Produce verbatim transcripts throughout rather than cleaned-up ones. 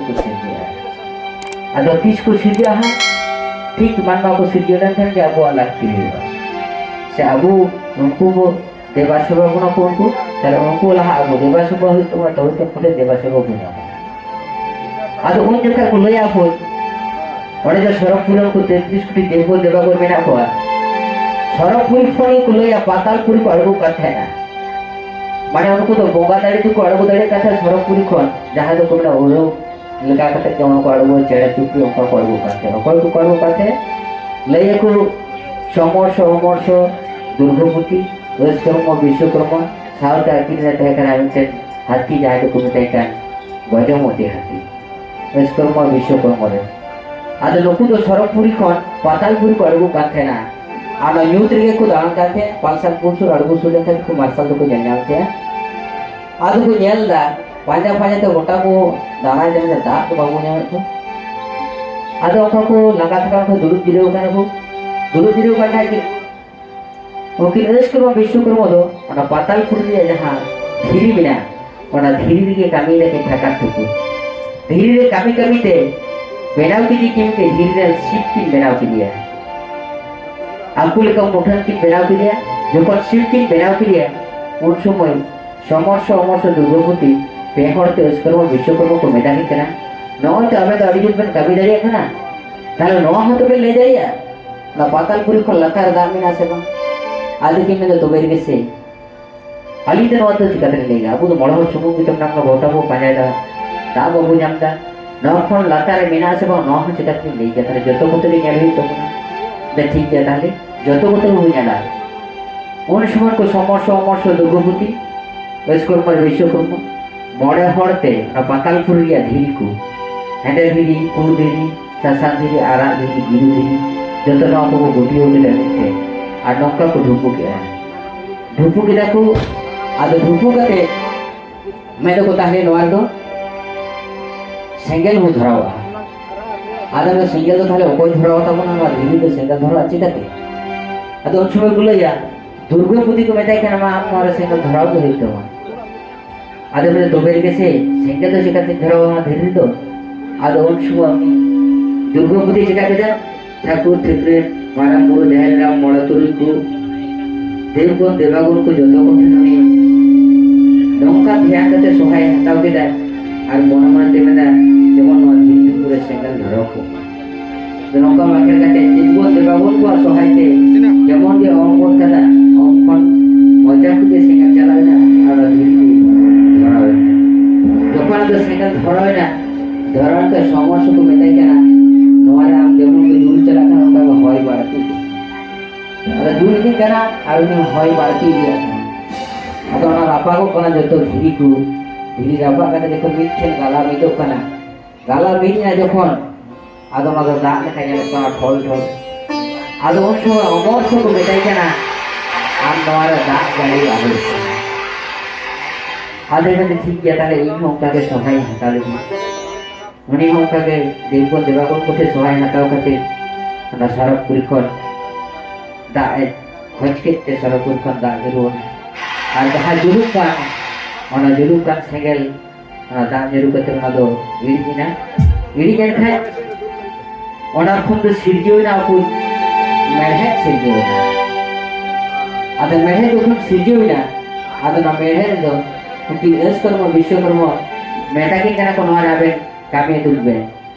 ᱠᱚ ᱥᱤᱨᱡᱟᱹᱜᱼᱟ᱾ ᱟᱫᱚ ᱛᱤᱥ ᱠᱚ ᱥᱤᱨᱡᱟᱹᱜᱼᱟ ᱦᱟᱸᱜ? ᱴᱷᱤᱠ ᱢᱟᱱᱣᱟ ᱠᱚ ᱥᱤᱨᱡᱟᱹᱣ ᱞᱮᱱᱠᱷᱟᱱ ᱜᱮ ᱟᱵᱚᱣᱟᱜ ᱞᱟᱹᱠᱛᱤ ᱦᱩᱭᱩᱜᱼᱟ᱾ ᱥᱮ ᱟᱵᱚ ᱩᱱᱠᱩ ᱵᱚ ᱫᱮᱵᱟ ᱥᱮᱵᱟ ᱵᱚᱱᱟ ᱠᱚ ᱩᱱᱠᱩ, ᱛᱟᱦᱞᱮ ᱩᱱᱠᱩ ᱞᱟᱦᱟ ᱟᱵᱚ ᱫᱮᱵᱟ ᱥᱮᱵᱟ ᱦᱩᱭᱩᱜ ᱛᱟᱵᱚᱱᱟ, ᱛᱚᱵᱮ ᱛᱚ ᱯᱚᱨᱮ ᱫᱮᱵᱟ ᱥᱮᱵᱟ ᱵᱚᱱ ᱧᱟᱢᱟ᱾ ᱟᱫᱚ ᱩᱱ ᱡᱚᱠᱷᱟᱡ ᱠᱚ ᱞᱟᱹᱭᱟ ᱦᱳᱭ, ᱚᱸᱰᱮ ᱡᱮ ᱥᱚᱨᱚᱜᱽᱯᱩᱨᱤ ᱩᱱᱠᱩ ᱛᱮᱛᱨᱤᱥ ᱠᱳᱴᱤ ᱫᱮᱵ ᱫᱮᱵᱟᱜᱚᱨ ᱢᱮᱱᱟᱜ ᱠᱚᱣᱟ, ᱥᱚᱨᱚᱜᱽᱯᱩᱨᱤ ᱠᱷᱚᱱ ᱜᱮᱠᱚ ᱞᱟᱹᱭᱟ ᱯᱟᱛᱟᱞᱯᱩᱨᱤ ᱠᱚ ᱟᱬᱜᱚ ᱠᱟᱱ ᱛᱟᱦᱮᱱᱟ᱾ ᱢᱟᱱᱮ ᱩᱱᱠᱩ ᱫᱚ ᱵᱚᱸᱜᱟ ᱫᱟᱲᱮ ᱛᱮᱠᱚ ᱟᱬᱜᱚ ᱫᱟᱲᱮᱭᱟᱜ ᱠᱟᱱ ᱛᱟᱦᱮᱸᱫ ᱥᱚᱨᱚᱜᱽᱯᱩᱨᱤ ᱠᱷᱚᱱ, ᱡᱟᱦᱟᱸ ᱫᱚᱠᱚ ᱢᱮᱱᱟ ᱩᱰᱟᱹᱣ ᱞᱮᱠᱟ ᱠᱟᱛᱮ ᱡᱮᱢᱚᱱ ᱠᱚ ᱟᱬᱜᱚ, ᱪᱮᱬᱮ ᱪᱩᱯᱲᱤ ᱚᱱᱠᱟ ᱠᱚ ᱟᱬᱜᱚ ᱠᱟᱱ ᱛᱟᱦᱮᱸᱫ᱾ ᱚᱠᱚᱭ ᱠᱚᱠᱚ ᱟᱬᱜᱚ ᱠᱟᱱ ᱛᱟᱦᱮᱸᱫ? ᱞᱟᱹᱭ ᱟᱠᱚ ᱥᱚᱢᱚᱨᱥᱚ, ᱚᱢᱚᱨᱥᱚ, ᱫᱩᱨᱜᱚᱯᱚᱛᱤ, ᱚᱥᱠᱚᱨᱢᱚ, ᱵᱤᱥᱣᱚᱠᱚᱨᱢᱟ, ᱥᱟᱶᱛᱮ ᱟᱹᱠᱤᱱ ᱨᱮ ᱛᱟᱦᱮᱸ ᱠᱟᱱᱟ ᱢᱤᱫᱴᱮᱱ ᱦᱟᱹᱛᱤ, ᱡᱟᱦᱟᱸᱭ ᱫᱚᱠᱚ ᱢᱮᱛᱟᱭ ᱠᱟᱱ ᱜᱚᱡᱚᱢᱚᱛᱤ ᱦᱟᱹᱛᱤ᱾ ᱚᱥᱠᱚᱨᱢᱟ ᱵᱤᱥᱣᱚᱠᱚᱨᱢᱟ ᱨᱮ᱾ ᱟᱫᱚ ᱱᱩᱠᱩ ᱫᱚ ᱥᱚᱨᱚᱜᱽᱯᱩᱨᱤ ᱠᱷᱚᱱ ᱯᱟᱛᱟᱞᱯᱩᱨᱤ ᱠᱚ ᱟᱬᱜᱚ ᱠᱟᱱ ᱛᱟᱦᱮᱱᱟ᱾ ᱟᱨ ᱚᱱᱟ ᱧᱩᱛ ᱨᱮᱜᱮ ᱠᱚ ᱫᱟᱬᱟᱱ ᱠᱟᱱ ᱛᱟᱦᱮᱸᱫ᱾ ᱯᱟᱞᱥᱟᱱ ᱯᱩᱨᱥᱩᱨ ᱟᱬᱜᱚ ᱥᱩᱨ ᱞᱮᱱᱠᱷᱟᱱ ᱠᱚ ᱢᱟᱨᱥᱟᱞ ᱫᱚᱠᱚ ᱧᱮᱞ ᱧᱟᱢ ᱛᱟᱦᱮᱸᱫ᱾ ᱟᱫᱚ ᱠᱚ ᱧᱮᱞ ᱮᱫᱟ, ᱯᱟᱸᱡᱟ ᱯᱟᱸᱡᱟ ᱛᱮ ᱜᱚᱴᱟ ᱠᱚ ᱫᱟᱬᱟ ᱧᱟᱢ ᱮᱫᱟ, ᱫᱟᱜ ᱫᱚ ᱵᱟᱵᱚ ᱧᱟᱢᱮᱫ ᱫᱚ᱾ ᱟᱫᱚ ᱚᱱᱠᱟ ᱠᱚ ᱞᱟᱸᱜᱟ ᱛᱷᱟᱠᱟ ᱠᱚ ᱫᱩᱲᱩᱵ ᱡᱤᱨᱟᱹᱣ ᱠᱟᱱᱟ ᱠᱚ᱾ ᱫᱩᱲᱩᱵ ᱡᱤᱨᱟᱹᱣ ᱠᱟᱱ ᱠᱷᱟᱡ ᱜᱮ ᱩᱱᱠᱤᱱ ᱚᱥᱠᱚᱨᱢᱟ ᱵᱤᱥᱣᱚᱠᱚᱨᱢᱟ ᱫᱚ ᱚᱱᱟ ᱯᱟᱛᱟᱞᱯᱩᱨᱤ ᱨᱮᱭᱟᱜ ᱡᱟᱦᱟᱸ ᱫᱷᱤᱨᱤ ᱢᱮᱱᱟᱜᱼᱟ, ᱚᱱᱟ ᱫᱷᱤᱨᱤ ᱨᱮᱜᱮ ᱠᱟᱹᱢᱤ ᱞᱟᱹᱜᱤᱫ ᱴᱷᱟᱠᱟᱨ ᱴᱷᱩᱠᱩᱨ᱾ ᱫᱷᱤᱨᱤ ᱨᱮ ᱠᱟᱹᱢᱤ ᱠᱟᱹᱢᱤ ᱛᱮ ᱵᱮᱱᱟᱣ ᱠᱮᱫᱮ ᱠᱤᱱ ᱢᱤᱫᱴᱮᱡ ᱫᱷᱤᱨᱤ ᱨᱮᱱ ᱥᱤᱵ ᱠᱤᱱ ᱵᱮᱱᱟᱣ ᱠᱮᱫᱮᱭᱟ᱾ ᱟᱠᱚ ᱞᱮᱠᱟ ᱢᱩᱴᱷᱟᱹᱱ ᱠᱤᱱ ᱵᱮᱱᱟᱣ ᱠᱮᱫᱮᱭᱟ᱾ ᱡᱚᱠᱷᱚᱱ ᱥᱤᱵ ᱠᱤᱱ ᱵᱮᱱᱟᱣ ᱠᱮᱫᱮᱭᱟ, ᱩᱱ ᱥᱚᱢᱚᱭ ᱥᱚᱢᱚᱨᱥᱚ, ᱚᱢᱚᱨᱥᱚ, ᱫᱩᱨᱜᱚᱯᱚᱛᱤ ᱯᱮ ᱦᱚᱲ ᱛᱮ ᱚᱥᱠᱚᱨᱢᱟ ᱵᱤᱥᱣᱚᱠᱚᱨᱢᱟ ᱠᱚ ᱢᱮᱛᱟ ᱠᱤᱱ ᱠᱟᱱᱟ, "ᱱᱚᱜᱼᱚᱭ ᱛᱚ ᱟᱵᱮᱱ ᱫᱚ ᱟᱹᱰᱤ ᱡᱳᱨ ᱵᱮᱱ ᱠᱟᱹᱢᱤ ᱫᱟᱲᱮᱭᱟᱜ ᱠᱟᱱᱟ, ᱛᱟᱦᱞᱮ ᱱᱚᱣᱟ ᱦᱚᱸ ᱛᱚᱵᱮ ᱞᱟᱹᱭ ᱫᱟᱲᱮᱭᱟᱜᱼᱟ, ᱚᱱᱟ ᱯᱟᱛᱟᱞᱯᱩᱨᱤ ᱠᱷᱚᱱ ᱞᱟᱛᱟᱨ ᱨᱮ ᱫᱟᱜ ᱢᱮᱱᱟᱜᱼᱟ ᱥᱮ ᱵᱟᱝ?" ᱟᱫᱚ ᱠᱤᱱ ᱢᱮᱱᱫᱟ, "ᱛᱚᱵᱮ ᱨᱮᱜᱮ ᱥᱮ ᱟᱹᱞᱤᱧ ᱫᱚ ᱱᱚᱣᱟ ᱫᱚ ᱪᱤᱠᱟᱹ ᱛᱮᱞᱤᱧ ᱞᱟᱹᱭᱟ? ᱟᱵᱚ ᱫᱚ ᱢᱚᱬᱮ ᱦᱚᱲ ᱥᱩᱢᱩᱝ ᱜᱮᱛᱚ ᱢᱮᱱᱟᱜ ᱵᱚᱱᱟ, ᱜᱚᱴᱟ ᱵᱚ ᱯᱟᱸᱡᱟᱭᱮᱫᱟ, ᱫᱟᱜ ᱵᱟᱵᱚ ᱧᱟᱢ ᱮᱫᱟ, ᱱᱚᱣᱟ ᱠᱷᱚᱱ ᱞᱟᱛᱟᱨ ᱨᱮ ᱢᱮᱱᱟᱜᱼᱟ ᱥᱮ ᱵᱟᱝ, ᱱᱚᱣᱟ ᱦᱚᱸ ᱪᱤᱠᱟᱹ ᱛᱮᱞᱤᱧ ᱞᱟᱹᱭ ᱠᱮᱭᱟ?" ᱛᱟᱦᱞᱮ ᱡᱚᱛᱚ ᱠᱚᱛᱮ ᱜᱮ ᱧᱮᱞ ᱦᱩᱭᱩᱜ ᱛᱟᱵᱚᱱᱟ᱾ ᱫᱮ ᱴᱷᱤᱠ ᱜᱮᱭᱟ, ᱛᱟᱦᱞᱮ ᱡᱚᱛᱚ ᱠᱚᱛᱮ ᱜᱮᱵᱚ ᱧᱮᱞᱟ᱾ ᱩᱱ ᱥᱚᱢᱚᱭ ᱠᱚ ᱥᱚᱢᱚᱨᱥᱚ, ᱚᱢᱚᱨᱥᱚ, ᱫᱩᱨᱜᱚᱯᱚᱛᱤ, ᱚᱥᱠᱚᱨᱢᱟ, ᱵᱤᱥᱣᱚᱠᱚᱨᱢᱟ ᱢᱚᱬᱮ ᱦᱚᱲ ᱛᱮ ᱚᱱᱟ ᱯᱟᱛᱟᱞᱯᱩᱨᱤ ᱨᱮᱭᱟᱜ ᱫᱷᱤᱨᱤ ᱠᱚ, ᱦᱮᱸᱫᱮ ᱫᱷᱤᱨᱤ, ᱯᱩᱸᱰ ᱫᱷᱤᱨᱤ, ᱥᱟᱥᱟᱝ ᱫᱷᱤᱨᱤ, ᱟᱨᱟᱜ ᱫᱷᱤᱨᱤ, ᱜᱤᱨᱩ ᱫᱷᱤᱨᱤ, ᱡᱚᱛᱚ ᱱᱚᱣᱟ ᱠᱚᱠᱚ ᱜᱩᱴᱭᱟᱹᱣ ᱠᱮᱫᱟ ᱢᱤᱫᱴᱮᱱ᱾ ᱟᱨ ᱱᱚᱝᱠᱟ ᱠᱚ ᱰᱷᱩᱯᱩ ᱠᱮᱫᱟ᱾ ᱰᱷᱩᱯᱩ ᱠᱮᱫᱟ ᱠᱚ᱾ ᱟᱫᱚ ᱰᱷᱩᱯᱩ ᱠᱟᱛᱮ ᱢᱮᱱ ᱫᱚᱠᱚ, "ᱛᱟᱦᱞᱮ ᱱᱚᱣᱟ ᱨᱮᱫᱚ ᱥᱮᱸᱜᱮᱞ ᱵᱚ ᱫᱷᱚᱨᱟᱣᱟ᱾" ᱟᱫᱚ ᱚᱱᱟ ᱥᱮᱸᱜᱮᱞ ᱫᱚ ᱛᱟᱦᱞᱮ ᱚᱠᱚᱭ ᱫᱷᱚᱨᱟᱣ ᱛᱟᱵᱚᱱᱟ? ᱱᱚᱣᱟ ᱫᱷᱤᱨᱤ ᱫᱚ ᱥᱮᱸᱜᱮᱞ ᱫᱷᱚᱨᱟᱣ ᱪᱤᱠᱟᱹᱛᱮ? ᱟᱫᱚ ᱩᱱ ᱥᱚᱢᱚᱭ ᱠᱚ ᱞᱟᱹᱭᱟ, ᱫᱩᱨᱜᱚᱯᱚᱛᱤ ᱠᱚ ᱢᱮᱛᱟᱭ ᱠᱟᱱᱟ, "ᱢᱟ, ᱟᱢ ᱱᱚᱣᱟ ᱨᱮ ᱥᱮᱸᱜᱮᱞ ᱫᱷᱚᱨᱟᱣ ᱜᱮ ᱦᱩᱭᱩᱜ ᱛᱟᱢᱟ᱾" ᱟᱫᱚ ᱢᱮᱱᱫᱟ, "ᱛᱚᱵᱮ ᱨᱮᱜᱮ ᱥᱮ ᱥᱮᱸᱜᱮᱞ ᱫᱚ ᱪᱮᱠᱟᱛᱮ ᱫᱷᱚᱨᱟᱣᱟ ᱚᱱᱟ ᱫᱷᱤᱨᱤ ᱨᱮᱫᱚ?" ᱟᱫᱚ ᱩᱱ ᱥᱚᱢᱚᱭ ᱩᱱᱤ ᱫᱩᱨᱜᱟᱹᱯᱚᱛᱤ ᱪᱮᱠᱟ ᱠᱮᱫᱟ? ᱴᱷᱟᱹᱠᱩᱨ, ᱴᱷᱟᱹᱠᱨᱟᱹᱱ, ᱢᱟᱨᱟᱝ ᱵᱩᱨᱩ, ᱡᱟᱦᱮᱨ ᱮᱨᱟ, ᱢᱚᱬᱮ ᱛᱩᱨᱩᱭ ᱠᱚ, ᱫᱮᱵ ᱠᱚ, ᱫᱮᱵᱟᱜᱚᱱ ᱠᱚ, ᱡᱚᱛᱚ ᱠᱚ ᱴᱷᱮᱱ ᱩᱱᱤ ᱱᱚᱝᱠᱟ ᱫᱷᱮᱭᱟᱱ ᱠᱟᱛᱮ ᱥᱚᱦᱟᱭ ᱦᱟᱛᱟᱣ ᱠᱮᱫᱟ᱾ ᱟᱨ ᱢᱚᱱᱮ ᱢᱚᱱᱮ ᱛᱮ ᱢᱮᱱᱫᱟ, "ᱡᱮᱢᱚᱱ ᱱᱚᱣᱟ ᱫᱷᱤᱨᱤ ᱴᱩᱠᱩ ᱨᱮ ᱥᱮᱸᱜᱮᱞ ᱫᱷᱚᱨᱟᱣ ᱠᱚ᱾" ᱟᱫᱚ ᱱᱚᱝᱠᱟ ᱵᱟᱠᱷᱮᱲ ᱠᱟᱛᱮ ᱫᱮᱵ ᱠᱚ, ᱫᱮᱵᱟᱜᱚᱱ ᱠᱚᱣᱟᱜ ᱥᱚᱦᱟᱭ ᱛᱮ ᱡᱮᱢᱚᱱ ᱜᱮ ᱚᱝ ᱜᱚᱫ ᱠᱟᱫᱟ, ᱚᱝ ᱠᱷᱚᱱ ᱢᱚᱪᱟ ᱠᱷᱚᱱ ᱜᱮ ᱥᱮᱸᱜᱮᱞ ᱪᱟᱞᱟᱣ ᱮᱱᱟ ᱟᱨ ᱚᱱᱟ ᱫᱷᱤᱨᱤ ᱠᱚ ᱫᱷᱚᱨᱟᱣ ᱮᱱᱟ᱾ ᱡᱚᱠᱷᱚᱱ ᱟᱫᱚ ᱥᱮᱸᱜᱮᱞ ᱫᱷᱚᱨᱟᱣ ᱮᱱᱟ, ᱫᱷᱚᱨᱟᱣ ᱛᱮ ᱥᱚᱢᱚᱨᱥᱚ ᱠᱚ ᱢᱮᱛᱟᱭ ᱠᱟᱱᱟ, "ᱱᱚᱣᱟ ᱨᱮ ᱟᱢ ᱡᱮᱢᱚᱱ ᱜᱮ ᱡᱩᱞ ᱪᱟᱞᱟᱜ ᱠᱟᱱᱟ, ᱚᱱᱠᱟ ᱜᱮ ᱦᱚᱭ ᱵᱟᱹᱲᱛᱤ ᱤᱫᱤᱜ ᱠᱟᱱᱟ᱾" ᱟᱫᱚ ᱡᱩᱞ ᱤᱫᱤᱜ ᱠᱟᱱᱟ ᱟᱨ ᱩᱱᱤ ᱦᱚᱭ ᱵᱟᱹᱲᱛᱤ ᱤᱫᱤᱭᱟᱜ ᱠᱟᱱᱟ᱾ ᱟᱫᱚ ᱚᱱᱟ ᱨᱟᱯᱟᱜᱚᱜ ᱠᱟᱱᱟ ᱡᱚᱛᱚ ᱫᱷᱤᱨᱤ ᱠᱚ᱾ ᱫᱷᱤᱨᱤ ᱨᱟᱯᱟᱜ ᱠᱟᱛᱮ ᱡᱚᱠᱷᱚᱱ ᱢᱤᱫ ᱴᱷᱮᱱ ᱜᱟᱞᱟ ᱢᱤᱫᱚᱜ ᱠᱟᱱᱟ, ᱜᱟᱞᱟ ᱢᱤᱫ ᱮᱱᱟ ᱡᱚᱠᱷᱚᱱ, ᱟᱫᱚ ᱚᱱᱟ ᱫᱚ ᱫᱟᱜ ᱞᱮᱠᱟ ᱧᱮᱞᱚᱜ ᱠᱟᱱᱟ, ᱴᱷᱚᱞ ᱴᱷᱚᱞ᱾ ᱟᱫᱚ ᱩᱱ ᱥᱚᱢᱚᱭ ᱚᱢᱚᱨ ᱥᱤᱝ ᱠᱚ ᱢᱮᱛᱟᱭ ᱠᱟᱱᱟ, "ᱟᱢ ᱱᱚᱣᱟ ᱨᱮ ᱫᱟᱜ ᱡᱟᱹᱲᱤ ᱟᱞᱚᱢ ᱠᱚᱨᱟᱣᱟ᱾" ᱟᱫᱚᱭ ᱢᱮᱱᱫᱟ, "ᱴᱷᱤᱠ ᱜᱮᱭᱟ, ᱛᱟᱦᱞᱮ ᱤᱧ ᱦᱚᱸ ᱚᱱᱠᱟ ᱜᱮ ᱥᱚᱦᱟᱭ ᱦᱟᱛᱟᱣ ᱞᱟᱹᱜᱤᱫ᱾" ᱩᱱᱤ ᱦᱚᱸ ᱚᱱᱠᱟ ᱜᱮ ᱫᱮᱵ ᱠᱚ, ᱫᱮᱵᱟᱜᱚᱱ ᱠᱚᱴᱷᱮᱱ ᱥᱚᱦᱟᱭ ᱦᱟᱛᱟᱣ ᱠᱟᱛᱮ ᱚᱱᱟ ᱥᱚᱨᱚᱜᱽᱯᱩᱨᱤ ᱠᱷᱚᱱ ᱫᱟᱜ ᱮ ᱠᱷᱚᱡᱽ ᱠᱮᱫ ᱛᱮ ᱥᱚᱨᱚᱜᱽᱯᱩᱨᱤ ᱠᱷᱚᱱ ᱫᱟᱜ ᱧᱩᱨᱩ ᱮᱱᱟ᱾ ᱟᱨ ᱡᱟᱦᱟᱸ ᱡᱩᱞᱩᱜ ᱠᱟᱱ, ᱚᱱᱟ ᱡᱩᱞᱩᱜ ᱠᱟᱱ ᱥᱮᱸᱜᱮᱞ, ᱚᱱᱟ ᱫᱟᱜ ᱧᱩᱨᱩ ᱠᱟᱛᱮ ᱚᱱᱟ ᱫᱚ ᱤᱲᱤᱡ ᱮᱱᱟ᱾ ᱤᱲᱤᱡ ᱮᱱ ᱠᱷᱟᱡ ᱚᱱᱟ ᱠᱷᱚᱱ ᱫᱚ ᱥᱤᱨᱡᱟᱹᱣ ᱮᱱᱟ ᱚᱠᱚᱭ? ᱢᱮᱲᱦᱮᱫ ᱥᱤᱨᱡᱟᱹᱣ ᱮᱱᱟ᱾ ᱟᱫᱚ ᱢᱮᱲᱦᱮᱫ ᱡᱚᱠᱷᱚᱱ ᱥᱤᱨᱡᱟᱹᱣ ᱮᱱᱟ, ᱟᱫᱚ ᱚᱱᱟ ᱢᱮᱲᱦᱮᱫ ᱨᱮᱫᱚ ᱩᱱᱠᱤᱱ ᱟᱹᱥ ᱠᱚᱨᱢᱚ ᱵᱤᱥᱥᱚ ᱠᱚᱨᱢᱚ ᱢᱮᱛᱟ ᱠᱤᱱ ᱠᱟᱱᱟ ᱠᱚ, "ᱱᱚᱣᱟ ᱨᱮ ᱟᱵᱮᱱ ᱠᱟᱹᱢᱤ ᱩᱫᱩᱜ ᱵᱮᱱ᱾"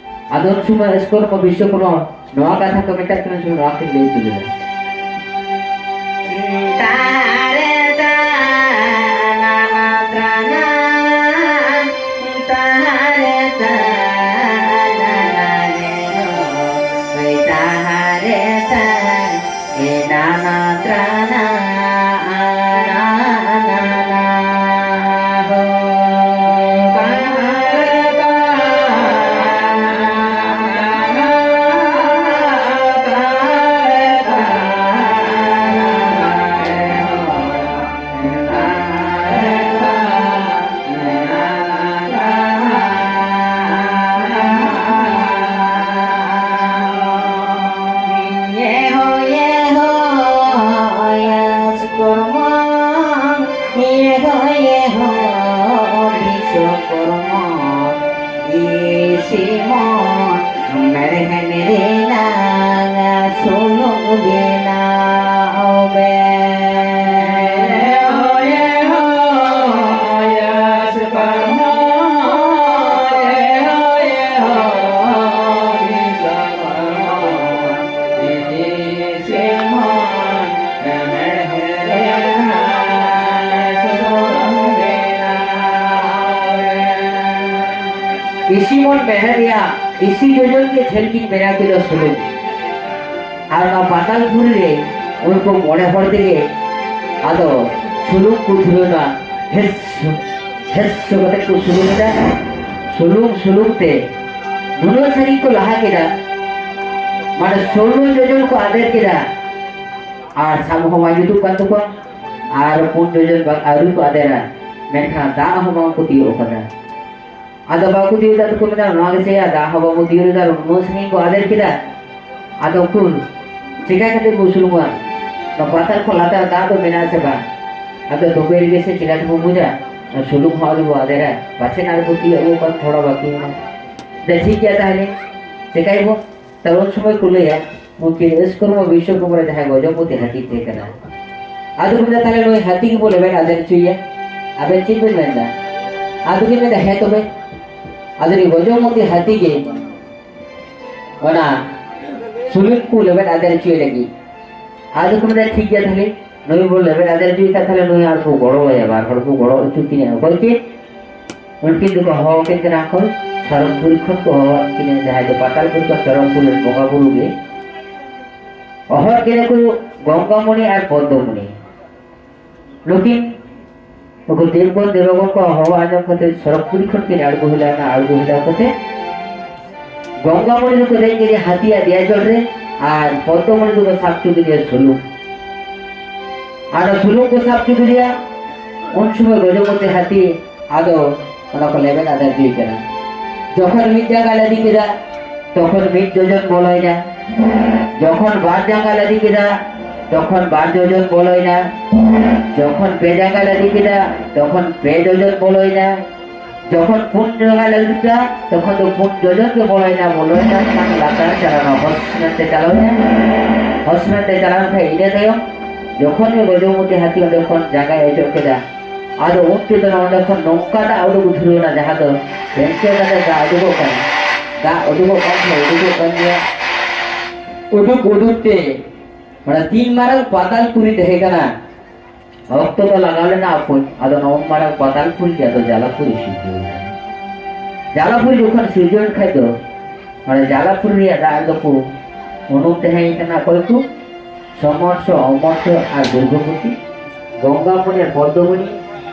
ᱟᱫᱚ ᱩᱱ ᱥᱚᱢᱚᱭ ᱟᱹᱥ ᱠᱚᱨᱢᱚ ᱵᱤᱥᱥᱚ ᱠᱚᱨᱢᱚ ᱱᱚᱣᱟ ᱠᱟᱛᱷᱟ ᱠᱚ ᱢᱮᱛᱟᱜ ᱠᱟᱱᱟ, ᱥᱮ ᱱᱚᱣᱟ ᱠᱤᱱ ᱞᱟᱹᱭ ᱦᱚᱪᱚ ᱞᱮᱫᱟ᱾ ᱥᱤᱢᱚᱱ ᱢᱮᱲᱦᱮᱫ ᱨᱮᱱᱟᱜ ᱥᱩᱱᱩᱢ ᱵᱮᱱᱟᱣ ᱢᱮ᱾ ᱤᱥᱤ ᱢᱚᱱ ᱢᱮᱲᱦᱮᱫ ᱨᱮᱭᱟᱜ ᱤᱥᱤ ᱡᱚᱡᱚᱢ ᱜᱮ ᱡᱷᱟᱹᱞ ᱠᱤᱱ ᱵᱮᱱᱟᱣ ᱠᱮᱫᱟ ᱥᱩᱞᱩᱠ᱾ ᱟᱨ ᱚᱱᱟ ᱯᱟᱛᱟᱞᱯᱩᱨᱤ ᱨᱮ ᱩᱱᱠᱩ ᱢᱚᱬᱮ ᱦᱚᱲ ᱛᱮᱜᱮ ᱟᱫᱚ ᱥᱩᱞᱩᱠ ᱠᱚ ᱫᱷᱩᱨᱟᱹᱣ ᱮᱱᱟ᱾ ᱦᱮᱥ, ᱦᱮᱥ ᱠᱟᱛᱮ ᱠᱚ ᱥᱩᱞᱩᱠ ᱮᱫᱟ᱾ ᱥᱩᱞᱩᱠ ᱥᱩᱞᱩᱠ ᱛᱮ ᱱᱩᱱᱟᱹᱜ ᱥᱟᱺᱜᱤᱧ ᱠᱚ ᱞᱟᱦᱟ ᱠᱮᱫᱟ, ᱢᱟᱱᱮ ᱥᱳᱞᱳ ᱡᱚᱡᱚᱱ ᱠᱚ ᱟᱫᱮᱨ ᱠᱮᱫᱟ᱾ ᱟᱨ ᱥᱟᱵ ᱦᱚᱸ ᱵᱟᱝ ᱡᱩᱛᱩᱜ ᱠᱟᱱ ᱛᱟᱠᱚᱣᱟ᱾ ᱟᱨ ᱯᱩᱱ ᱡᱚᱡᱚᱱ ᱵᱟᱝ ᱟᱹᱣᱨᱤ ᱠᱚ ᱟᱫᱮᱨᱟ, ᱢᱮᱱᱠᱷᱟᱱ ᱫᱟᱜ ᱦᱚᱸ ᱵᱟᱝ ᱠᱚ ᱛᱤᱭᱳᱜ ᱟᱠᱟᱫᱟ᱾ ᱟᱫᱚ ᱵᱟᱠᱚ ᱛᱤᱭᱳᱜ ᱫᱟ, ᱛᱮᱠᱚ ᱢᱮᱱᱟ, "ᱱᱚᱣᱟ ᱜᱮᱥᱮ ᱭᱟ, ᱫᱟᱜ ᱦᱚᱸ ᱵᱟᱵᱚ ᱛᱤᱭᱳᱜ ᱞᱮᱫᱟ, ᱱᱩᱱᱟᱹᱜ ᱥᱟᱺᱜᱤᱧ ᱠᱚ ᱟᱫᱮᱨ ᱠᱮᱫᱟ, ᱟᱫᱚ ᱩᱠᱩᱨ ᱪᱮᱠᱟ ᱠᱟᱛᱮ ᱵᱚ ᱩᱥᱩᱞᱚᱜᱼᱟ? ᱱᱚᱣᱟ ᱯᱟᱛᱟᱞ ᱠᱷᱚᱱ ᱞᱟᱛᱟᱨ ᱫᱟᱜ ᱫᱚ ᱢᱮᱱᱟᱜᱼᱟ ᱥᱮ ᱵᱟᱝ? ᱟᱫᱚ ᱛᱚᱵᱮ ᱨᱮᱜᱮ ᱥᱮ ᱪᱮᱠᱟ ᱛᱮᱵᱚ ᱵᱩᱡᱟ? ᱱᱚᱣᱟ ᱥᱩᱞᱩᱠ ᱦᱚᱸ ᱟᱹᱣᱨᱤ ᱵᱚ ᱟᱫᱮᱨᱟ, ᱯᱟᱪᱷᱮ ᱟᱨ ᱵᱚ ᱛᱤᱭᱳᱜ ᱟᱹᱜᱩ ᱠᱷᱟᱱ ᱛᱷᱚᱲᱟ ᱵᱟᱹᱠᱤ ᱢᱮᱱᱟᱜᱼᱟ᱾ ᱫᱮ ᱴᱷᱤᱠ ᱜᱮᱭᱟ, ᱛᱟᱦᱞᱮ ᱪᱮᱠᱟᱭᱵᱚ?" ᱛᱟᱦᱞᱮ ᱩᱱ ᱥᱚᱢᱚᱭ ᱠᱚ ᱞᱟᱹᱭᱟ, ᱩᱱᱠᱤᱱ ᱥᱠᱚᱨᱢᱚ ᱵᱤᱥᱥᱚᱠᱚᱨᱢᱟ ᱨᱮ ᱡᱟᱦᱟᱸᱭ ᱜᱚᱡᱚᱢᱚᱛᱤ ᱦᱟᱹᱛᱤ ᱛᱟᱦᱮᱸ ᱠᱟᱱᱟ, ᱟᱫᱚ ᱠᱚ ᱢᱮᱱᱫᱟ, "ᱛᱟᱦᱞᱮ ᱱᱩᱭ ᱦᱟᱹᱛᱤ ᱜᱮᱵᱚ ᱞᱮᱵᱮᱫ ᱟᱫᱮᱨ ᱦᱚᱪᱚᱭᱮᱭᱟ, ᱟᱵᱮᱱ ᱪᱮᱫ ᱵᱮᱱ ᱢᱮᱱᱫᱟ?" ᱟᱫᱚ ᱠᱤᱱ ᱢᱮᱱᱫᱟ, "ᱦᱮᱸ ᱛᱚᱵᱮ, ᱟᱫᱚ ᱱᱩᱭ ᱜᱚᱡᱚᱢᱚᱛᱤ ᱦᱟᱹᱛᱤ ᱜᱮ ᱚᱱᱟ ᱥᱩᱞᱩᱠ ᱠᱚ ᱞᱮᱵᱮᱫ ᱟᱫᱮᱨ ᱦᱚᱪᱚᱭ ᱞᱟᱹᱜᱤᱫ᱾" ᱟᱫᱚ ᱠᱚ ᱢᱮᱱᱫᱟ, "ᱴᱷᱤᱠ ᱜᱮᱭᱟ, ᱛᱟᱦᱞᱮ ᱱᱩᱭ ᱵᱚ ᱞᱮᱵᱮᱫ ᱟᱫᱮᱨ ᱦᱚᱪᱚᱭ ᱠᱷᱟᱱ, ᱛᱟᱦᱞᱮ ᱱᱩᱭ ᱟᱨ ᱠᱚ ᱜᱚᱲᱚᱣᱟᱭᱟ, ᱵᱟᱨ ᱦᱚᱲ ᱠᱚ ᱜᱚᱲᱚ ᱦᱚᱪᱚ ᱠᱤᱱᱟ᱾ ᱚᱠᱚᱭ ᱠᱤᱱ? ᱩᱱᱠᱤᱱ ᱫᱚᱠᱚ ᱦᱚᱦᱚ ᱟᱹᱠᱤᱱ ᱠᱟᱱᱟ ᱠᱚ ᱥᱚᱨᱚᱜᱽᱯᱩᱨᱤ ᱠᱷᱚᱱ ᱠᱚ ᱦᱚᱦᱚ ᱟᱹᱠᱤᱱᱟ, ᱡᱟᱦᱟᱸᱭ ᱫᱚ ᱯᱟᱛᱟᱞᱯᱩᱨᱤ ᱠᱷᱚᱱ ᱥᱚᱨᱚᱜᱽᱯᱩᱨᱤ ᱨᱮᱱ ᱵᱚᱸᱜᱟ ᱵᱩᱨᱩ ᱜᱮ ᱦᱚᱦᱚ ᱟᱹᱠᱤᱱᱟ ᱠᱚ ᱜᱚᱝᱜᱟᱢᱚᱬᱤ ᱟᱨ ᱯᱚᱫᱽᱫᱚᱢᱚᱬᱤ᱾ ᱱᱩᱠᱤᱱ ᱱᱩᱠᱩ ᱫᱮᱵᱜᱚᱱ ᱫᱮᱵᱟᱜᱚᱱ ᱠᱚ ᱦᱚᱦᱚ ᱟᱸᱡᱚᱢ ᱠᱟᱛᱮ ᱥᱚᱨᱚᱜᱽᱯᱩᱨᱤ ᱠᱷᱚᱱ ᱠᱤᱱ ᱟᱬᱜᱚ ᱦᱮᱡ ᱞᱮᱱᱟ᱾ ᱟᱬᱜᱚ ᱦᱮᱡ ᱠᱟᱛᱮ ᱜᱚᱝᱜᱟᱢᱚᱬᱤ ᱫᱚᱠᱚ ᱫᱮᱡ ᱠᱮᱫᱮᱭᱟ ᱦᱟᱹᱛᱤᱭᱟᱜ ᱫᱮᱭᱟ ᱡᱚᱲ ᱨᱮ, ᱟᱨ ᱯᱚᱫᱽᱫᱚᱢᱚᱬᱤ ᱫᱚᱠᱚ ᱥᱟᱵ ᱦᱚᱪᱚ ᱠᱮᱫᱮᱭᱟ ᱥᱩᱞᱩᱠ᱾ ᱟᱨ ᱥᱩᱞᱩᱠ ᱠᱚ ᱥᱟᱵ ᱦᱚᱪᱚ ᱠᱮᱫᱮᱭᱟ, ᱩᱱ ᱥᱚᱢᱚᱭ ᱜᱚᱡᱚᱢᱚᱛᱤ ᱦᱟᱹᱛᱤ ᱟᱫᱚ ᱚᱱᱟ ᱠᱚ ᱞᱮᱵᱮᱫ ᱟᱫᱮᱨ ᱦᱚᱪᱚᱭ ᱠᱟᱱᱟ᱾ ᱡᱚᱠᱷᱚᱱ ᱢᱤᱫ ᱡᱟᱸᱜᱟ ᱞᱟᱫᱮ ᱠᱮᱫᱟ, ᱛᱚᱠᱷᱚᱱ ᱢᱤᱫ ᱡᱚᱡᱚᱱ ᱵᱚᱞᱚᱭᱮᱱᱟ᱾ ᱡᱚᱠᱷᱚᱱ ᱵᱟᱨ ᱡᱟᱸᱜᱟ ᱞᱟᱫᱮ ᱠᱮᱫᱟ, ᱛᱚᱠᱷᱚᱱ ᱵᱟᱨ ᱡᱚᱡᱚᱱ ᱵᱚᱞᱚᱭᱮᱱᱟ᱾ ᱡᱚᱠᱷᱚᱱ ᱯᱮ ᱡᱟᱸᱜᱟ ᱞᱟᱫᱮ ᱠᱮᱫᱟ, ᱛᱚᱠᱷᱚᱱ ᱯᱮ ᱡᱚᱡᱚᱱ ᱵᱚᱞᱚᱭᱮᱱᱟ᱾ ᱡᱚᱠᱷᱚᱱ ᱯᱩᱱ ᱡᱚᱡᱚᱢ ᱞᱟᱹᱜᱤᱫ ᱛᱮ, ᱛᱚᱠᱷᱚᱱ ᱫᱚ ᱯᱩᱱ ᱡᱚᱡᱚᱢ ᱜᱮ ᱵᱚᱞᱚᱭᱮᱱᱟ, ᱵᱚᱞᱚᱭᱮᱱᱟ, ᱠᱷᱟᱱ ᱞᱟᱛᱟᱨ ᱪᱟᱞᱟᱣᱱᱟ, ᱦᱚᱥᱯᱤᱴᱟᱞ ᱛᱮ ᱪᱟᱞᱟᱣᱮᱱᱟ᱾ ᱦᱚᱥᱯᱤᱴᱟᱞ ᱛᱮ ᱪᱟᱞᱟᱣ ᱞᱮᱱ ᱠᱷᱟᱱ ᱤᱱᱟᱹ ᱛᱟᱭᱚᱢ ᱡᱚᱠᱷᱚᱱ ᱜᱮ ᱜᱚᱡᱚᱢᱚᱛᱤ ᱦᱟᱹᱛᱤ ᱚᱸᱰᱮ ᱠᱷᱚᱱ ᱡᱟᱸᱜᱟᱭ ᱚᱪᱚᱜ ᱠᱮᱫᱟ, ᱟᱫᱚ ᱩᱱ ᱛᱮᱫᱚ ᱚᱸᱰᱮ ᱠᱷᱚᱱ ᱱᱚᱝᱠᱟ ᱫᱟᱜ ᱩᱰᱩᱠ ᱫᱷᱩᱨᱟᱹᱣᱱᱟ, ᱡᱟᱦᱟᱸ ᱫᱚ ᱵᱮᱝᱠᱮ ᱠᱟᱛᱮ ᱫᱟᱜ ᱩᱰᱩᱠᱚᱜ ᱠᱟᱱᱟ᱾ ᱫᱟᱜ ᱩᱰᱩᱠᱚᱜ ᱠᱟᱱ ᱠᱷᱟᱱ ᱩᱰᱩᱠᱚᱜ ᱠᱟᱱ ᱜᱮᱭᱟ᱾ ᱩᱰᱩᱠ ᱩᱰᱩᱠ ᱛᱮ ᱚᱱᱟ ᱛᱤᱱ ᱢᱟᱨᱟᱝ ᱯᱟᱛᱟᱞ ᱯᱩᱨᱤ ᱛᱟᱦᱮᱸ ᱠᱟᱱᱟ, ᱚᱠᱛᱚ ᱫᱚ ᱞᱟᱜᱟᱣ ᱞᱮᱱᱟ ᱟᱯᱚᱭ, ᱟᱫᱚ ᱱᱚᱣᱟ ᱢᱟᱨᱟᱝ ᱯᱟᱛᱟᱞ ᱯᱩᱨᱤ ᱜᱮ ᱟᱫᱚ ᱡᱟᱞᱟᱯᱩᱨᱤ ᱥᱤᱨᱡᱟᱹᱣ ᱮᱱᱟ᱾ ᱡᱟᱞᱟᱯᱩᱨᱤ ᱡᱚᱠᱷᱚᱱ ᱥᱤᱨᱡᱟᱹᱣ ᱮᱱ ᱠᱷᱟᱡ ᱫᱚ, ᱚᱱᱟ ᱡᱟᱞᱟᱯᱩᱨᱤ ᱨᱮᱭᱟᱜ ᱫᱟᱜ ᱫᱚᱠᱚ ᱩᱰᱩᱝ ᱛᱟᱦᱮᱸ ᱠᱟᱱᱟ ᱚᱠᱚᱭ ᱠᱚ? ᱥᱚᱢᱚᱨᱥᱚ, ᱚᱢᱚᱨᱥᱚ ᱟᱨ ᱫᱩᱨᱜᱚᱵᱚᱛᱤ, ᱜᱚᱝᱜᱟᱢᱚᱱᱤ ᱟᱨ ᱯᱚᱫᱢᱚᱱᱤ,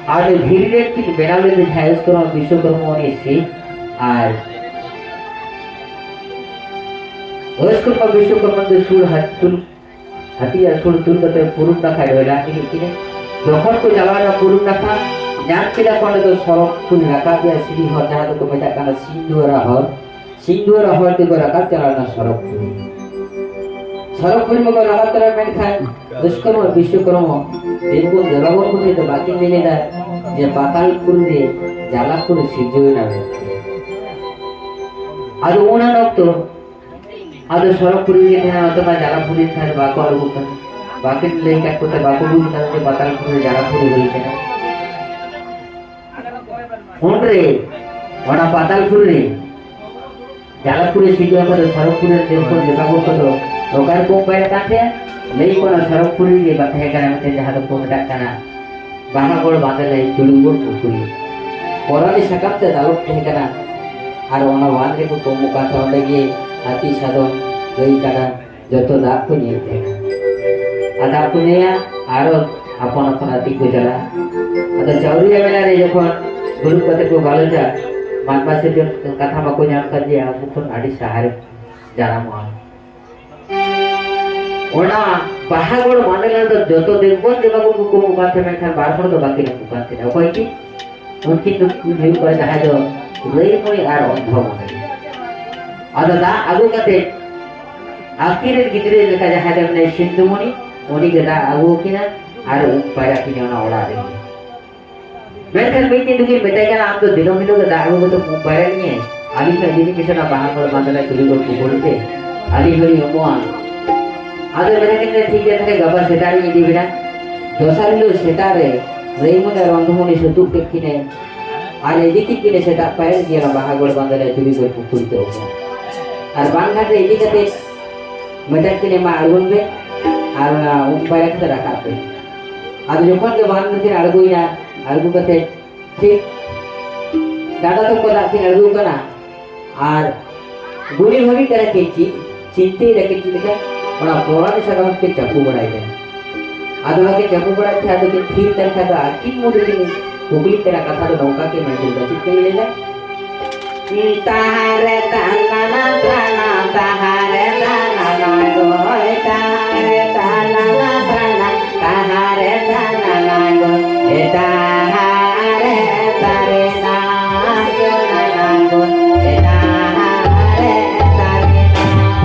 ᱟᱨ ᱩᱱᱤ ᱫᱷᱤᱨᱤ ᱨᱮ ᱠᱤᱱ ᱵᱮᱱᱟᱣ ᱞᱮᱫᱮ ᱡᱟᱦᱟᱸ ᱥᱠᱚᱨᱢᱚ ᱵᱤᱥᱣᱚᱠᱚᱨᱢᱟ ᱩᱱᱤ ᱥᱤᱵ, ᱟᱨ ᱥᱠᱚᱨᱢᱚ ᱵᱤᱥᱣᱚᱠᱚᱨᱢᱟ ᱫᱚ ᱥᱩᱨ ᱦᱟᱹᱛᱩᱞ ᱦᱟᱹᱛᱤᱭᱟᱜ ᱥᱩᱨ ᱛᱩᱞ ᱠᱟᱛᱮ ᱯᱩᱨᱩᱵ ᱱᱟᱠᱷᱟ ᱰᱷᱚᱭᱞᱟ ᱤᱫᱤ ᱠᱮᱫ ᱠᱤᱱᱟ᱾ ᱡᱚᱠᱷᱚᱱ ᱠᱚ ᱪᱟᱞᱟᱣ ᱮᱱᱟ ᱯᱩᱨᱩᱵ ᱱᱟᱠᱷᱟ, ᱧᱟᱢ ᱠᱮᱫᱟ ᱠᱚ ᱚᱸᱰᱮ ᱫᱚ ᱥᱚᱲᱚᱠ ᱠᱚ ᱨᱟᱠᱟᱵ ᱮᱫᱟ, ᱥᱤᱲᱤ ᱦᱚᱨ ᱡᱟᱦᱟᱸ ᱫᱚᱠᱚ ᱢᱮᱛᱟᱜ ᱠᱟᱱᱟ ᱥᱤᱝᱫᱩᱣᱟᱨᱟ ᱦᱚᱨ᱾ ᱥᱤᱝᱫᱩᱣᱟᱨᱟ ᱦᱚᱨ ᱛᱮᱠᱚ ᱨᱟᱠᱟᱵ ᱪᱟᱞᱟᱣ ᱮᱱᱟ ᱥᱚᱲᱚᱠ ᱯᱩᱨᱤ᱾ ᱥᱚᱲᱚᱠ ᱯᱩᱨᱤ ᱢᱟᱠᱚ ᱨᱟᱠᱟᱵ ᱪᱟᱞᱟᱣ, ᱢᱮᱱᱠᱷᱟᱱ ᱫᱩᱥᱠᱚᱨᱢᱚ ᱵᱤᱥᱣᱚᱠᱚᱨᱢᱚ ᱫᱮᱵᱜᱩᱱ ᱫᱮᱵᱟᱜᱩᱱ ᱠᱚ ᱴᱷᱮᱱ ᱫᱚ ᱵᱟᱹᱠᱤᱱ ᱢᱮᱱ ᱮᱫᱟ ᱡᱮ ᱯᱟᱛᱟᱞ ᱯᱩᱨᱤ ᱨᱮ ᱡᱟᱞᱟᱯᱩᱨᱤ ᱥᱤᱨᱡᱟᱹᱣ ᱮᱱᱟ ᱢᱮᱱᱛᱮ᱾ ᱟᱫᱚ ᱚᱱᱟ ᱚᱠᱛᱚ ᱟᱫᱚ ᱥᱚᱨᱚᱜᱽᱯᱩᱨᱤ ᱨᱮᱜᱮ ᱛᱟᱦᱮᱱᱟ, ᱚᱱᱛᱮ ᱢᱟ ᱡᱟᱞᱟᱯᱩᱨᱤ ᱠᱷᱟᱱ ᱵᱟᱠᱚ ᱟᱬᱜᱚ ᱠᱟᱱᱟ᱾ ᱵᱟᱹᱠᱤᱱ ᱞᱟᱹᱭ ᱠᱟᱜ ᱠᱚᱛᱮ ᱵᱟᱠᱚ ᱵᱩᱡᱽ ᱠᱟᱫᱟ ᱡᱮ ᱯᱟᱛᱟᱞᱯᱩᱨᱤ ᱨᱮ ᱡᱟᱞᱟᱯᱩᱨᱤ ᱦᱩᱭ ᱠᱟᱱᱟ᱾ ᱩᱱᱨᱮ ᱚᱱᱟ ᱯᱟᱛᱟᱞᱯᱩᱨᱤ ᱨᱮ ᱡᱟᱞᱟᱯᱩᱨᱤ ᱥᱤᱨᱡᱚᱱ ᱠᱚᱫᱚ ᱥᱚᱨᱚᱜᱽᱯᱩᱨᱤ ᱨᱮ ᱫᱮᱵ ᱠᱚ ᱫᱮᱵᱟ ᱠᱚ ᱠᱚᱫᱚ ᱱᱚᱝᱠᱟ ᱨᱮᱠᱚ ᱩᱯᱟᱭᱚᱜ ᱠᱟᱱ ᱛᱟᱦᱮᱸᱫ, ᱞᱟᱹᱭ ᱠᱚ ᱚᱱᱟ ᱥᱚᱨᱚᱜᱽᱯᱩᱨᱤ ᱨᱮᱜᱮ ᱵᱟ ᱛᱟᱦᱮᱸ ᱠᱟᱱᱟ ᱢᱮᱱᱛᱮ ᱡᱟᱦᱟᱸ ᱫᱚᱠᱚ ᱢᱮᱛᱟᱜ ᱠᱟᱱᱟ ᱵᱟᱦᱟᱜᱚᱲ ᱵᱟᱸᱫᱮ ᱞᱟᱹᱭ ᱛᱩᱲᱩ ᱜᱚᱲ ᱯᱩᱠᱷᱩᱨᱤ᱾ ᱠᱚᱨᱟᱞᱤ ᱥᱟᱠᱟᱢ ᱛᱮ ᱫᱟᱞᱚᱵ ᱛᱟᱦᱮᱸ ᱠᱟᱱᱟ᱾ ᱟᱨ ᱚᱱᱟ ᱵᱟᱸᱫᱷ ᱨᱮᱠᱚ ᱠᱚᱢᱚᱜ ᱠᱟᱱ ᱛᱟᱦᱮᱸ, ᱚᱸᱰᱮ ᱜᱮ ᱦᱟᱹᱛᱤ ᱥᱟᱫᱚᱢ ᱜᱟᱹᱭ ᱠᱟᱰᱟ ᱡᱚᱛᱚ ᱫᱟᱜ ᱠᱚ ᱧᱩᱭᱮᱫ ᱛᱟᱦᱮᱸ ᱠᱟᱱᱟ᱾ ᱟᱨ ᱫᱟᱜ ᱠᱚ ᱧᱩᱭᱟ, ᱟᱨᱚ ᱟᱯᱚᱱ ᱟᱯᱚᱱ ᱟᱹᱛᱤᱧ ᱠᱚ ᱪᱟᱞᱟᱜᱼᱟ᱾ ᱟᱫᱚ ᱪᱟᱣᱨᱤᱭᱟ ᱢᱮᱞᱟ ᱨᱮ ᱡᱚᱠᱷᱚᱱ ᱫᱩᱲᱩᱵ ᱠᱟᱛᱮ ᱠᱚ ᱜᱟᱞᱚᱪᱟ, ᱢᱟᱱᱣᱟ ᱥᱤᱨᱡᱚᱱ ᱠᱟᱛᱷᱟ ᱢᱟᱠᱚ ᱧᱟᱢ ᱠᱟᱫ ᱡᱮ ᱟᱵᱚ ᱠᱷᱚᱱ ᱟᱹᱰᱤ ᱥᱟᱦᱟᱨᱮ ᱡᱟᱱᱟᱢᱚᱜᱼᱟ᱾ ᱚᱱᱟ ᱵᱟᱦᱟᱜᱚᱲ ᱵᱟᱸᱫᱮ ᱨᱮᱫᱚ ᱡᱚᱛᱚ ᱫᱮᱵ ᱵᱚᱱ ᱫᱮᱵᱟ ᱵᱚᱱ ᱠᱚ ᱠᱚᱢᱚᱜ ᱠᱟᱱ ᱛᱟᱦᱮᱸ, ᱢᱮᱱᱠᱷᱟᱱ ᱵᱟᱨ ᱦᱚᱲ ᱫᱚ ᱵᱟᱹᱠᱤᱱ ᱮᱢᱚᱜ ᱠᱟᱱ ᱛᱟᱦᱮᱸ᱾ ᱚᱠᱚᱭ ᱠᱤᱱ? ᱩᱱᱠᱤᱱ ᱫᱚ ᱠᱤᱱ ᱦᱩᱭᱩᱜ ᱠᱟᱱᱟ ᱡᱟᱦᱟᱸᱭ ᱫᱚ ᱨᱟᱹᱭᱢᱚᱬᱤ ᱟᱨ ᱚᱱᱫᱷᱚᱢᱚᱬᱤ᱾ ᱟᱫᱚ ᱫᱟᱜ ᱟᱹᱜᱩ ᱠᱟᱛᱮ ᱟᱹᱠᱤᱱ ᱨᱮᱱ ᱜᱤᱫᱽᱨᱟᱹ ᱞᱮᱠᱟ ᱡᱟᱦᱟᱸᱭ ᱫᱚ ᱢᱮᱱᱟᱭ ᱥᱤᱱᱫᱷᱩᱢᱚᱬᱤ, ᱩᱱᱤ ᱜᱮ ᱫᱟᱜ ᱟᱹᱜᱩ ᱟᱹᱠᱤᱱᱟ ᱟᱨ ᱩᱢ ᱯᱟᱭᱨᱟ ᱠᱤᱱᱟ ᱚᱱᱟ ᱚᱲᱟᱜ ᱨᱮᱜᱮ᱾ ᱢᱮᱱᱠᱷᱟᱱ ᱢᱤᱫ ᱫᱤᱱ ᱫᱚᱠᱤᱱ ᱢᱮᱛᱟᱭ ᱠᱟᱱᱟ, "ᱟᱢ ᱫᱚ ᱫᱤᱱᱟᱹᱢ ᱦᱤᱞᱳᱜ ᱜᱮ ᱫᱟᱜ ᱟᱹᱜᱩ ᱠᱟᱛᱮ ᱩᱢ ᱯᱟᱭᱨᱟᱜ ᱤᱧᱟᱹ, ᱟᱹᱞᱤᱧ ᱦᱚᱸ ᱤᱫᱤ ᱞᱤᱧ ᱢᱮᱥᱮ ᱚᱱᱟ ᱵᱟᱦᱟ ᱠᱚᱲ ᱵᱟᱸᱫᱷ ᱨᱮ ᱛᱩᱲᱤ ᱜᱚᱲ ᱯᱩᱠᱷᱩᱨᱤ ᱛᱮ, ᱟᱹᱞᱤᱧ ᱦᱚᱸᱞᱤᱧ ᱩᱢᱩᱜᱼᱟ᱾" ᱟᱫᱚ ᱢᱮᱱᱟ ᱠᱤᱱ, "ᱴᱷᱤᱠ ᱜᱮᱭᱟ, ᱛᱟᱦᱞᱮ ᱜᱟᱯᱟ ᱥᱮᱛᱟᱜ ᱨᱤᱧ ᱤᱫᱤ ᱵᱤᱱᱟ᱾" ᱫᱚᱥᱟᱨ ᱦᱤᱞᱳᱜ ᱥᱮᱛᱟᱜ ᱨᱮ ᱨᱟᱹᱭᱢᱚᱱ ᱟᱨ ᱨᱚᱝᱫᱷᱚᱢᱚᱱᱤ ᱥᱩᱛᱩᱜ ᱠᱮᱫ ᱠᱤᱱᱟᱹ ᱟᱨ ᱤᱫᱤ ᱠᱮᱫ ᱠᱤᱱᱟᱹ ᱥᱮᱛᱟᱜ ᱯᱟᱭᱨᱟᱜ ᱜᱮᱭᱟ ᱚᱱᱟ ᱵᱟᱦᱟ ᱜᱚᱲ ᱵᱟᱸᱫᱷ ᱨᱮ ᱛᱩᱲᱤ ᱜᱚᱲ ᱯᱩᱠᱷᱩᱨᱤ ᱛᱮ ᱩᱢᱩᱜ᱾ ᱟᱨ ᱵᱟᱱ ᱜᱷᱟᱴ ᱨᱮ ᱤᱫᱤ ᱠᱟᱛᱮ ᱢᱮᱛᱟᱜ ᱠᱤᱱᱟᱹ, "ᱢᱟ ᱟᱬᱜᱚᱱ ᱯᱮ ᱟᱨ ᱚᱱᱟ ᱩᱢ ᱯᱟᱭᱨᱟ ᱠᱟᱛᱮ ᱨᱟᱠᱟᱵ ᱯᱮ᱾" ᱟᱫᱚ ᱡᱚᱠᱷᱚᱱ ᱜᱮ ᱵᱟᱱ ᱨᱮᱠᱤᱱ ᱟᱬᱜᱚᱭᱮᱱᱟ, ᱟᱬᱜᱚ ᱠᱟᱛᱮ ᱴᱷᱤᱠ ᱰᱟᱸᱰᱟ ᱛᱚᱠᱚ ᱫᱟᱜ ᱠᱤᱱ ᱟᱬᱜᱚ ᱠᱟᱱᱟ ᱟᱨ ᱜᱩᱱᱤ ᱵᱷᱟᱹᱵᱤ ᱠᱟᱱᱟ ᱠᱤᱱ ᱪᱮᱫ, ᱪᱤᱱᱛᱟᱹᱭ ᱫᱟᱠᱤᱱ ᱪᱮᱫ ᱞᱮᱠᱟ, ᱚᱱᱟ ᱯᱚᱨᱟᱱᱤ ᱥᱟᱠᱟᱢ ᱠᱤᱱ ᱪᱟᱯᱚ ᱵᱟᱲᱟᱭ ᱠᱟᱱᱟ᱾ ᱟᱫᱚ ᱚᱱᱟ ᱠᱤᱱ ᱪᱟᱯᱚ ᱵᱟᱲᱟᱭ ᱠᱷᱟᱱ ᱟᱫᱚ ᱠᱤᱱ ᱛᱷᱤᱨ ᱞᱮᱱ ᱠᱷᱟᱱ ᱫᱚ ᱟᱹᱠᱤᱱ ᱢᱩᱫᱽ ᱨᱮᱠᱤᱱ ᱠᱩᱠᱞᱤ ᱠᱟᱱᱟ, ᱠᱟᱛᱷᱟ ᱫᱚ ᱱᱚᱝᱠᱟ ᱠᱤᱱ ᱢᱮᱱ ᱠᱮᱫᱟ, ᱪᱮᱫ ᱠᱤᱱ ᱞᱟᱹᱭ ᱫᱟ? ᱛᱟᱦᱟᱨᱮ ᱛᱟᱱᱟᱱᱟ ᱛᱨᱟᱱᱟ, ᱛᱟᱦᱟᱨᱮ ᱛᱟᱱᱟᱱᱟ ᱜᱚᱭ, ᱛᱟᱦᱟᱨᱮ ᱛᱟᱱᱟᱱᱟ ᱛᱨᱟᱱᱟ, ᱛᱟᱦᱟᱨᱮ ᱛᱟᱱᱟᱱᱟ ᱜᱚᱭ, ᱮ ᱛᱟᱦᱟᱨᱮ ᱛᱟᱨᱮᱱᱟ ᱜᱚᱱᱟᱱᱟ ᱜᱚᱭ, ᱮ ᱛᱟᱦᱟᱨᱮ ᱛᱟᱨᱮᱱᱟ᱾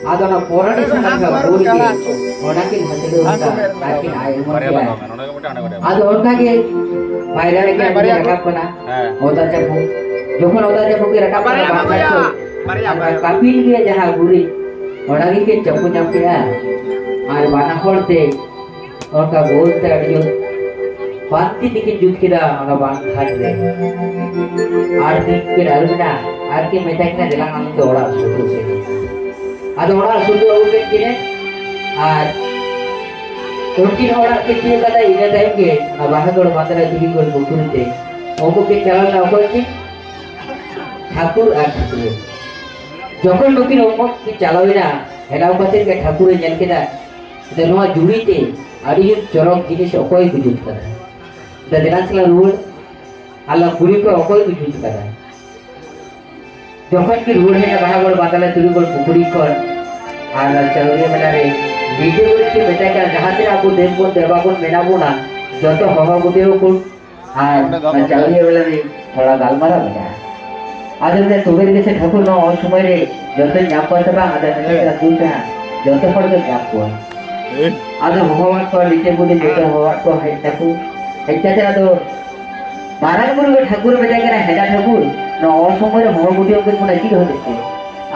ᱟᱫᱚ ᱚᱱᱟ ᱯᱚᱨᱟᱱᱤ ᱥᱚᱢᱟᱡᱽ ᱨᱮ ᱵᱩᱨᱩ ᱜᱮ ᱚᱱᱟ ᱠᱤᱱ ᱦᱟᱹᱛᱤ ᱫᱚ ᱚᱱᱠᱟ ᱟᱨ ᱠᱤᱱ ᱟᱭ ᱩᱢᱟᱹᱱ ᱠᱮᱫᱟ᱾ ᱟᱫᱚ ᱚᱱᱠᱟ ᱜᱮ ᱵᱟᱭᱨᱟ ᱨᱮ ᱜᱮ ᱨᱟᱠᱟᱵ ᱠᱟᱱᱟ᱾ ᱦᱮᱸ᱾ ᱚᱛᱟ ᱪᱟᱯᱚ᱾ ᱡᱚᱠᱷᱚᱱ ᱚᱛᱟ ᱪᱟᱯᱚ ᱜᱮ ᱨᱟᱠᱟᱵ ᱠᱟᱱᱟ, ᱵᱟᱨᱭᱟ ᱵᱟᱝ ᱵᱟᱨᱭᱟ, ᱠᱟᱛᱮ ᱵᱟᱨᱭᱟ ᱟᱨ ᱵᱟᱨᱭᱟ᱾ ᱠᱟᱹᱯᱤᱞ ᱜᱮ ᱡᱟᱦᱟᱸ ᱜᱩᱨᱤᱡ, ᱚᱱᱟ ᱜᱮ ᱠᱤᱱ ᱪᱟᱯᱚ ᱧᱟᱢ ᱠᱮᱫᱟ᱾ ᱟᱨ ᱵᱟᱱᱟ ᱦᱚᱲ ᱛᱮ ᱚᱱᱠᱟ ᱜᱳᱞ ᱛᱮ ᱟᱹᱰᱤ ᱡᱳᱨ ᱯᱟᱱᱛᱤ ᱛᱮᱠᱤᱱ ᱡᱩᱛ ᱠᱮᱫᱟ ᱚᱱᱟ ᱵᱟᱸᱫᱷ ᱜᱷᱟᱴ ᱨᱮ᱾ ᱟᱨ ᱠᱤᱱ ᱠᱤᱱ ᱟᱹᱨᱩᱵ ᱮᱱᱟ ᱟᱨ ᱠᱤᱱ ᱢᱮᱛᱟᱭ ᱠᱟᱱᱟ, "ᱫᱮᱞᱟ ᱟᱢ ᱫᱚ ᱚᱲᱟᱜ ᱥᱩᱨ ᱥᱮᱫ ᱜᱮ᱾" ᱟᱫᱚ ᱚᱲᱟᱜ ᱥᱩᱨ ᱫᱚ ᱟᱹᱜᱩ ᱠᱮᱫ ᱠᱤᱱᱟᱹ᱾ ᱟᱨ ᱩᱱᱠᱤᱱ ᱚᱲᱟᱜ ᱠᱤᱱ ᱛᱤᱭᱳᱜ ᱠᱟᱫᱟ, ᱤᱱᱟᱹ ᱛᱟᱭᱚᱢ ᱜᱮ ᱚᱱᱟ ᱵᱟᱦᱟᱜᱚᱲ ᱵᱟᱸᱫᱽ ᱨᱮ ᱫᱷᱤᱨᱤ ᱜᱚᱲ ᱯᱩᱠᱷᱨᱤ ᱛᱮ ᱩᱱᱠᱩ ᱠᱤᱱ ᱪᱟᱞᱟᱣ ᱞᱮᱱᱟ᱾ ᱚᱠᱚᱭ ᱠᱤᱱ? ᱴᱷᱟᱹᱠᱩᱨ ᱟᱨ ᱴᱷᱟᱹᱠᱩᱨ᱾ ᱡᱚᱠᱷᱚᱱ ᱱᱩᱠᱤᱱ ᱩᱱᱠᱩ ᱠᱤᱱ ᱪᱟᱞᱟᱣ ᱮᱱᱟ, ᱦᱮᱞᱟᱣ ᱠᱟᱛᱮ ᱜᱮ ᱴᱷᱟᱹᱠᱩᱨᱮ ᱧᱮᱞ ᱠᱮᱫᱟ, ᱟᱫᱚ ᱱᱚᱣᱟ ᱡᱩᱲᱤ ᱛᱮ ᱟᱹᱰᱤ ᱡᱳᱨ ᱪᱚᱨᱚᱠ ᱡᱤᱱᱤᱥ ᱚᱠᱚᱭ ᱠᱚ ᱡᱩᱛ ᱠᱟᱫᱟ? ᱟᱫᱚ ᱫᱮᱞᱟ ᱥᱮᱞᱟ ᱨᱩᱣᱟᱹᱲ, ᱟᱨ ᱞᱟᱝ ᱠᱩᱞᱤ ᱠᱚᱣᱟ ᱚᱠᱚᱭ ᱠᱚ ᱡᱩᱛ ᱠᱟᱫᱟ? ᱡᱚᱠᱷᱚᱱ ᱠᱤᱱ ᱨᱩᱣᱟᱹᱲ ᱦᱮᱡ ᱮᱱᱟ ᱵᱟᱦᱟᱜᱚᱲ ᱵᱟᱸᱫᱟᱞᱟ ᱛᱩᱲᱤᱜᱚᱲ ᱯᱩᱠᱷᱩᱨᱤ ᱠᱷᱚᱱ, ᱟᱨ ᱪᱟᱹᱣᱨᱤᱭᱟᱹ ᱢᱮᱞᱟ ᱨᱮ ᱵᱤᱰᱟᱹᱣ ᱠᱤᱱ ᱢᱮᱛᱟᱭ ᱠᱟᱱᱟ, ᱡᱟᱦᱟᱸ ᱛᱤᱱᱟᱹᱜ ᱟᱵᱚ ᱫᱮᱵ ᱵᱚᱱ ᱫᱮᱵᱟ ᱵᱚᱱ ᱢᱮᱱᱟᱜ ᱵᱚᱱᱟ, ᱡᱚᱛᱚ ᱦᱚᱦᱚ ᱜᱩᱴᱤ ᱠᱚ ᱟᱨ ᱚᱸᱰᱮ ᱫᱚ ᱚᱱᱟ ᱪᱟᱣᱞᱮ ᱵᱚᱞᱮ ᱨᱮ ᱛᱷᱚᱲᱟ ᱜᱟᱞᱢᱟᱨᱟᱣ ᱢᱮᱱᱟᱜᱼᱟ᱾ ᱟᱫᱚ ᱢᱮᱱᱫᱟ, "ᱛᱚᱵᱮ ᱜᱮᱥᱮ ᱴᱷᱟᱹᱠᱩᱨ ᱱᱚᱣᱟ ᱚᱥᱚᱢᱚᱭ ᱨᱮ ᱡᱚᱛᱚᱧ ᱧᱟᱢ ᱠᱚᱣᱟ ᱥᱮ ᱵᱟᱝ?" ᱟᱫᱚ ᱢᱮᱱᱫᱟ, ᱦᱮᱸ᱾ "ᱫᱩ ᱥᱮ ᱦᱟᱸᱜ ᱡᱚᱛᱚ ᱦᱚᱲ ᱜᱮ ᱧᱟᱢ ᱠᱚᱣᱟ᱾" ᱦᱮᱸ᱾ ᱟᱫᱚ ᱦᱚᱦᱚᱣᱟᱫ ᱠᱚᱣᱟ, ᱞᱤᱴᱟᱹ ᱜᱚᱰᱮᱛ ᱡᱚᱛᱚ ᱦᱚᱦᱚᱣᱟᱫ ᱠᱚᱣᱟ, ᱦᱮᱡ ᱱᱟᱠᱚ᱾ ᱦᱮᱡ ᱠᱟᱛᱮ ᱟᱫᱚ ᱢᱟᱨᱟᱝ ᱵᱩᱨᱩ ᱜᱮ ᱴᱷᱟᱹᱠᱩᱨ ᱢᱮᱛᱟᱭ ᱠᱟᱱᱟ, "ᱦᱮᱸᱫᱟ ᱴᱷᱟᱹᱠᱩᱨ, ᱱᱚᱣᱟ ᱚᱥᱚᱢᱚᱭ ᱨᱮ ᱦᱚᱦᱚ ᱜᱩᱴᱤ ᱠᱮᱫ ᱵᱚᱱᱟ ᱪᱮᱫ ᱦᱚᱛᱮᱡ ᱛᱮ?"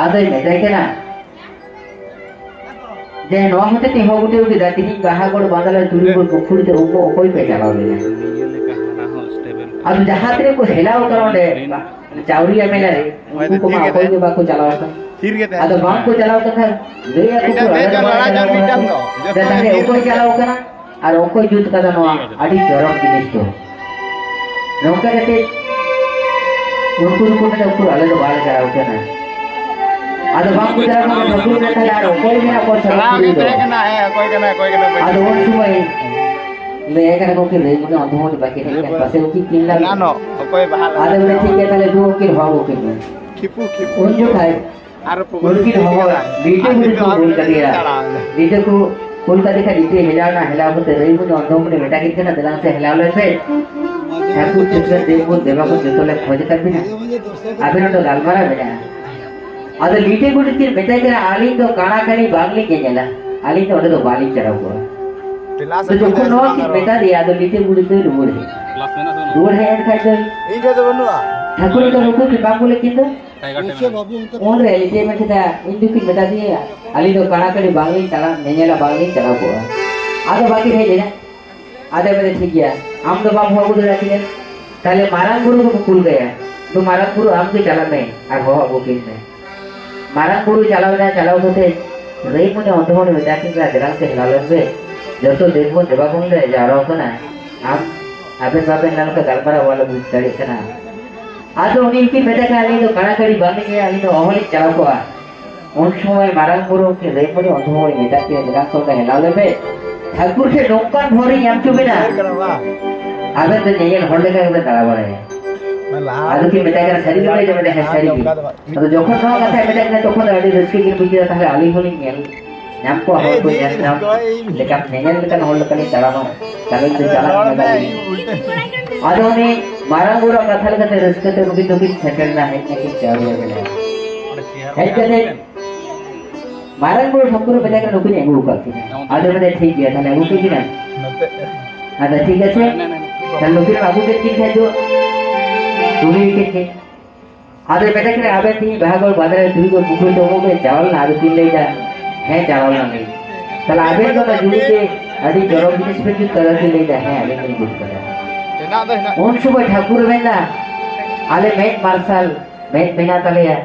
ᱟᱫᱚᱭ ᱢᱮᱛᱟᱭ ᱠᱟᱱᱟ, ᱡᱮ ᱱᱚᱣᱟ ᱦᱚᱛᱮ ᱛᱮ ᱦᱚᱦᱚ ᱜᱩᱴᱟᱹᱣ ᱠᱮᱫᱟ, ᱛᱮᱦᱮᱧ ᱵᱟᱦᱟᱜᱚᱲ ᱵᱟᱸᱫᱟᱞᱟ ᱛᱩᱲᱤ ᱠᱚ ᱯᱩᱠᱷᱩᱨᱤ ᱛᱮ ᱩᱱᱠᱩ ᱚᱠᱚᱭ ᱯᱮ ᱪᱟᱞᱟᱣ ᱞᱮᱱᱟ? ᱟᱫᱚ ᱡᱟᱦᱟᱸ ᱛᱤᱱᱟᱹᱜ ᱠᱚ ᱦᱮᱞᱟᱣ ᱠᱟᱱᱟ ᱚᱸᱰᱮ, ᱪᱟᱣᱨᱤᱭᱟ ᱢᱮᱞᱟ ᱨᱮ, ᱩᱱᱠᱩ ᱠᱚᱢᱟ ᱚᱠᱚᱭ ᱜᱮ ᱵᱟᱠᱚ ᱪᱟᱞᱟᱣ ᱟᱠᱟᱱᱟ᱾ ᱟᱫᱚ ᱵᱟᱝ ᱠᱚ ᱪᱟᱞᱟᱣ ᱟᱠᱟᱱ ᱠᱷᱟᱱ ᱞᱟᱹᱭ ᱟᱠᱚ ᱠᱚ, ᱟᱞᱮ ᱫᱚ ᱵᱟᱞᱮ ᱪᱟᱞᱟᱣ ᱟᱠᱟᱱᱟ᱾ ᱛᱟᱦᱞᱮ ᱚᱠᱚᱭ ᱪᱟᱞᱟᱣ ᱟᱠᱟᱱᱟ? ᱟᱨ ᱚᱠᱚᱭ ᱡᱩᱛ ᱠᱟᱫᱟ ᱱᱚᱣᱟ ᱟᱹᱰᱤ ᱪᱚᱨᱚᱠ ᱡᱤᱱᱤᱥ ᱫᱚ? ᱱᱚᱝᱠᱟ ᱠᱟᱛᱮ ᱩᱱᱠᱩ ᱫᱚᱠᱚ ᱢᱮᱱᱟ, "ᱩᱠᱩᱨ, ᱟᱞᱮ ᱫᱚ ᱵᱟᱞᱮ ᱪᱟᱞᱟᱣ ᱠᱟᱱᱟ᱾" ᱟᱫᱚ ᱵᱟᱝ ᱠᱚ ᱪᱟᱞᱟᱣ ᱠᱟᱱᱟ, ᱴᱷᱟᱹᱠᱩᱨ ᱢᱮᱱᱟ, "ᱛᱟᱦᱞᱮ ᱟᱨ ᱚᱠᱚᱭ ᱢᱮᱱᱟᱜ ᱠᱚᱣᱟ ᱥᱟᱹᱜᱩᱱ ᱠᱩᱲᱤ ᱫᱚ?" ᱛᱟᱦᱮᱸ ᱠᱟᱱᱟ, ᱦᱮᱸ, ᱚᱠᱚᱭ ᱠᱟᱱᱟ, ᱚᱠᱚᱭ ᱠᱟᱱᱟ, ᱚᱠᱚᱭ ᱟᱫᱚ ᱠᱟᱱᱟ? ᱩᱱ ᱥᱚᱢᱚᱭ ᱞᱟᱹᱭ ᱠᱟᱱᱟ ᱠᱚ ᱠᱤ ᱞᱟᱹᱭ ᱢᱚᱱᱮ ᱚᱱᱛᱚ ᱢᱚᱱᱮ ᱵᱟᱠᱤ ᱴᱷᱮᱱ ᱠᱟᱱ ᱯᱟᱥᱮ ᱩᱠᱤ ᱠᱤᱱ ᱞᱟᱜ-, ᱮᱱᱟᱱᱚᱜ ᱚᱠᱚᱭ ᱵᱟᱦᱟ ᱞᱟᱜᱟᱣ ᱟᱫᱚ ᱢᱮᱱ ᱴᱷᱤᱠ ᱜᱮᱭᱟ, ᱛᱟᱦᱞᱮ ᱫᱩ ᱩᱠᱤᱱ ᱦᱚᱦᱚ ᱩᱠᱤᱱ ᱢᱮ᱾ ᱠᱷᱤᱯᱩ, ᱠᱷᱤᱯᱩ᱾ ᱩᱱ ᱡᱚᱠᱷᱟᱡ ᱟᱨ ᱯᱩ-, ᱩᱱᱠᱤᱱ ᱦᱚᱦᱚ ᱞᱤᱴᱟᱹ ᱵᱩᱲᱦᱤ ᱠᱚ ᱠᱩᱞ ᱠᱟᱫᱮᱭᱟ᱾ ᱞᱤᱴᱟᱹ ᱠᱚ ᱠᱩᱞ ᱠᱟᱫᱮ ᱠᱷᱟᱱ ᱞᱤᱴᱟᱹ ᱦᱮᱡ ᱮᱱᱟ, ᱦᱮᱡ ᱠᱟᱛᱮ ᱨᱟᱹᱭ ᱢᱩᱱᱤ ᱚᱱᱫᱚ ᱢᱩᱱᱤ ᱢᱮᱛᱟ ᱠᱤᱱ ᱠᱟᱱᱟ, "ᱫᱮᱞᱟ ᱥᱮ ᱦᱮᱞᱟᱣ ᱞᱮᱱ ᱯᱮ᱾ ᱴᱷᱟᱹᱠᱩᱨ ᱪᱷᱟᱹᱴᱠᱟᱹ ᱫᱮᱵ ᱵᱚᱱ ᱫᱮᱵᱟ ᱠᱚ ᱡᱚᱛᱚ ᱞᱮ ᱠᱷᱚᱡ ᱟᱠᱟᱫ ᱵᱤᱱᱟ᱾ ᱟᱵᱮᱱ ᱦᱚᱸ ᱫᱚ ᱜᱟᱞᱢᱟᱨᱟᱣ ᱢᱮᱱᱟᱜᱼᱟ᱾" ᱟᱫᱚ ᱞᱤᱴᱟᱹ ᱜᱚᱰᱮᱛ ᱠᱤᱱ ᱢᱮᱛᱟᱭ ᱠᱟᱱᱟ, "ᱟᱹᱞᱤᱧ ᱫᱚ ᱠᱟᱬᱟ ᱠᱟᱹᱬᱤ ᱵᱟᱝᱞᱤᱧ ᱧᱮᱧᱮᱞᱟ, ᱟᱹᱞᱤᱧ ᱫᱚ ᱚᱸᱰᱮ ᱫᱚ ᱵᱟᱹᱞᱤᱧ ᱪᱟᱞᱟᱣ ᱠᱚᱜᱼᱟ᱾" ᱟᱫᱚ ᱡᱚᱠᱷᱚᱱ ᱱᱚᱣᱟ ᱠᱤᱱ ᱢᱮᱛᱟ ᱫᱮᱭᱟ, ᱟᱫᱚ ᱞᱤᱴᱟᱹ ᱜᱚᱰᱮᱛ ᱫᱚᱭ ᱨᱩᱣᱟᱹᱲ ᱦᱮᱡ ᱮᱱᱟ᱾ ᱨᱩᱣᱟᱹᱲ ᱦᱮᱡ ᱮᱱ ᱠᱷᱟᱡ ᱫᱚ, ᱤᱧ ᱴᱷᱮᱱ ᱫᱚ ᱵᱟᱹᱱᱩᱜᱼᱟ᱾ ᱴᱷᱟᱹᱠᱩᱨ ᱫᱚ ᱱᱩᱠᱩ ᱠᱤᱱ ᱵᱟᱝ ᱵᱚᱞᱮ ᱠᱤᱱ ᱫᱚ᱾ ᱩᱱᱨᱮ ᱞᱤᱴᱟᱹᱭ ᱢᱮᱱ ᱠᱮᱫᱟ, "ᱤᱧ ᱫᱚᱠᱤᱱ ᱢᱮᱛᱟ ᱫᱤᱧᱟ, ᱟᱹᱞᱤᱧ ᱫᱚ ᱠᱟᱬᱟ ᱠᱟᱹᱬᱤ ᱵᱟᱝᱞᱤᱧ ᱪᱟᱞᱟᱜ, ᱧᱮᱧᱮᱞᱟ ᱵᱟᱝᱞᱤᱧ ᱪᱟᱞᱟᱣ ᱠᱚᱜᱼᱟ᱾" ᱟᱫᱚ ᱵᱟᱹᱠᱤᱱ ᱦᱮᱡ ᱞᱮᱱᱟ᱾ ᱟᱫᱚ ᱢᱮᱱᱫᱟ, "ᱴᱷᱤᱠ ᱜᱮᱭᱟ, ᱟᱢ ᱫᱚ ᱵᱟᱢ ᱦᱚᱦᱚ ᱟᱹᱜᱩ ᱫᱟᱲᱮᱭᱟᱜ ᱠᱤᱱᱟ, ᱛᱟᱦᱞᱮ ᱢᱟᱨᱟᱝ ᱵᱩᱨᱩ ᱜᱮᱵᱚ ᱠᱩᱞ ᱠᱟᱭᱟ, ᱫᱩ ᱢᱟᱨᱟᱝ ᱵᱩᱨᱩ ᱟᱢ ᱜᱮ ᱪᱟᱞᱟᱜ ᱢᱮ ᱟᱨ ᱦᱚᱦᱚ ᱟᱹᱜᱩ ᱠᱤᱱ ᱢᱮ᱾" ᱢᱟᱨᱟᱝ ᱵᱩᱨᱩ ᱪᱟᱞᱟᱣ ᱮᱱᱟ, ᱪᱟᱞᱟᱣ ᱠᱟᱛᱮ ᱨᱟᱹᱭ ᱢᱚᱱᱮ ᱚᱱᱛᱮ ᱢᱚᱱᱮ ᱢᱮᱛᱟ ᱠᱤᱱ ᱠᱟᱱᱟ, "ᱫᱮᱞᱟ ᱱᱚᱛᱮ ᱦᱮᱞᱟᱣ ᱞᱮᱱ ᱯᱮ, ᱡᱚᱛᱚ ᱫᱮᱵ ᱵᱚᱱ ᱫᱮᱵᱟ ᱵᱚᱱ ᱞᱮ ᱡᱟᱣᱨᱟ ᱟᱠᱟᱱᱟ, ᱟᱢ ᱟᱵᱮᱱ ᱵᱟᱵᱮᱱ ᱧᱮᱞ ᱠᱟᱛᱮ ᱜᱟᱞᱢᱟᱨᱟᱣ ᱵᱟᱞᱮ ᱵᱩᱡᱽ ᱫᱟᱲᱮᱭᱟᱜ ᱠᱟᱱᱟ᱾" ᱟᱫᱚ ᱩᱱᱤ ᱠᱤᱱ ᱢᱮᱛᱟ ᱠᱟᱱᱟ, "ᱟᱹᱞᱤᱧ ᱫᱚ ᱠᱟᱬᱟ ᱠᱟᱹᱬᱤ ᱵᱟᱝ ᱞᱤᱧ ᱧᱮᱞᱟ, ᱟᱹᱞᱤᱧ ᱫᱚ ᱚᱦᱚ ᱞᱤᱧ ᱪᱟᱞᱟᱣ ᱠᱚᱜᱼᱟ᱾" ᱩᱱ ᱥᱚᱢᱚᱭ ᱢᱟᱨᱟᱝ ᱵᱩᱨᱩ ᱠᱤᱱ ᱨᱟᱹᱭ ᱢᱚᱱᱮ ᱚᱱᱛᱮ ᱢᱚᱱᱮ ᱢᱮᱛᱟ ᱠᱤᱱᱟ, "ᱫᱮᱞᱟ ᱱᱚᱛᱮ ᱦᱮᱞᱟᱣ ᱞᱮᱱ ᱯᱮ, ᱴᱷᱟᱹᱠᱩᱨ ᱴᱷᱮᱱ ᱱᱚᱝᱠᱟᱱ ᱵᱷᱚᱨ ᱤᱧ ᱮᱢ ᱦᱚᱪᱚ ᱵᱮᱱᱟ, ᱟᱵᱮᱱ ᱫᱚ ᱧᱮᱧᱮᱞ ᱦᱚᱲ ᱞᱮᱠᱟ ᱜᱮᱵᱮᱱ ᱫᱟᱬᱟ ᱵᱟᱲᱟᱭᱟ᱾" ᱟᱫᱚ ᱠᱤᱱ ᱢᱮᱛᱟᱭ ᱠᱟᱱᱟ, "ᱥᱟᱹᱨᱤ ᱜᱮ?" ᱢᱮᱱᱫᱟ, "ᱦᱮᱸ, ᱥᱟᱹᱨᱤ ᱜᱮ᱾" ᱟᱫᱚ ᱡᱚᱠᱷᱚᱱ ᱱᱚᱣᱟ ᱠᱟᱛᱷᱟᱭ ᱢᱮᱛᱟᱭ ᱠᱟᱱᱟ, ᱛᱚᱠᱷᱚᱱ ᱫᱚ ᱟᱹᱰᱤ ᱨᱟᱹᱥᱠᱟᱹ ᱜᱮ ᱵᱩᱡᱷᱟᱹᱣᱟ, ᱛᱟᱦᱞᱮ ᱟᱹᱞᱤᱧ ᱦᱚᱸᱞᱤᱧ ᱧᱮᱞ ᱧᱟᱢ ᱠᱚᱣᱟ, ᱦᱚᱲ ᱠᱚ ᱧᱮᱞ ᱧᱟᱢ ᱞᱮᱠᱟᱱ, ᱧᱮᱧᱮᱞ ᱞᱮᱠᱟᱱ ᱦᱚᱲ ᱞᱮᱠᱟᱞᱤᱧ ᱛᱟᱲᱟᱢᱟ, ᱛᱟᱦᱞᱮ ᱤᱧ ᱫᱚ ᱪᱟᱞᱟᱜ ᱢᱮ ᱫᱟᱞᱤᱧ᱾ ᱟᱫᱚ ᱩᱱᱤ ᱢᱟᱨᱟᱝ ᱵᱩᱨᱩᱣᱟᱜ ᱠᱟᱛᱷᱟ ᱞᱮᱠᱟᱛᱮ ᱨᱟᱹᱥᱠᱟᱹ ᱛᱮ ᱱᱩᱠᱤᱱ ᱫᱚᱠᱤᱱ ᱥᱮᱴᱮᱨ ᱮᱱᱟ, ᱦᱮᱡ ᱱᱟᱠᱤᱱ ᱪᱟᱣᱞᱮ ᱟᱹᱜᱩ ᱞᱟᱹᱜᱤᱫ᱾ ᱦᱮᱡ ᱠᱟᱛᱮ ᱢᱟᱨᱟᱝ ᱵᱩᱨᱩ ᱴᱷᱟᱹᱠᱩᱨ ᱢᱮᱛᱟᱭ ᱠᱟᱱᱟ, "ᱱᱩᱠᱤᱱ ᱟᱹᱜᱩ ᱟᱠᱟᱫ ᱠᱤᱱᱟ᱾" ᱟᱫᱚ ᱢᱮᱱᱫᱟ, "ᱴᱷᱤᱠ ᱜᱮᱭᱟ, ᱛᱟᱦᱞᱮ ᱟᱹᱜᱩ ᱠᱤᱱ ᱠᱟᱱᱟ᱾" ᱟᱫᱚ ᱴᱷᱤᱠ ᱟᱪᱷᱮ, ᱛᱟᱦᱞᱮ ᱱᱩᱠᱤᱱ ᱟᱹᱜᱩ ᱠᱮᱫ ᱠᱤᱱ ᱠᱷᱟᱡ ᱫᱚ ᱛᱩᱞᱤ ᱠᱮᱫ ᱠᱤᱱ᱾ ᱟᱫᱚ ᱢᱮᱛᱟ ᱠᱤᱱᱟ, "ᱟᱵᱮᱱ ᱛᱤᱦᱤᱧ ᱵᱟᱦᱟ ᱜᱚᱲ ᱵᱟᱸᱫᱽ ᱨᱮ ᱛᱩᱲᱤ ᱜᱚᱲ ᱯᱩᱠᱷᱨᱤ ᱛᱮ ᱩᱢᱩᱜ ᱵᱮᱱ ᱪᱟᱞᱟᱣ ᱞᱮᱱᱟ?" ᱟᱫᱚ ᱠᱤᱱ ᱞᱟᱹᱭᱫᱟ, "ᱦᱮᱸ, ᱪᱟᱞᱟᱣ ᱞᱮᱱᱟᱞᱤᱧ᱾" "ᱛᱟᱦᱞᱮ ᱟᱵᱮᱱ ᱫᱚ ᱚᱱᱟ ᱡᱩᱲᱤ ᱛᱮ ᱟᱹᱰᱤ ᱪᱚᱨᱚᱠ ᱡᱤᱱᱤᱥ ᱵᱮᱱ ᱡᱩᱛ ᱠᱟᱫᱟ?" ᱠᱤᱱ ᱞᱟᱹᱭᱫᱟ, "ᱦᱮᱸ, ᱟᱹᱞᱤᱧ ᱞᱤᱧ ᱡᱩᱛ ᱠᱟᱫᱟ᱾" ᱩᱱ ᱥᱚᱢᱚᱭ ᱴᱷᱟᱹᱠᱩᱨ ᱢᱮᱱᱫᱟ, "ᱟᱞᱮ ᱢᱮᱫ ᱢᱟᱨᱥᱟᱞ ᱢᱮᱫ ᱢᱮᱱᱟᱜ ᱛᱟᱞᱮᱭᱟ,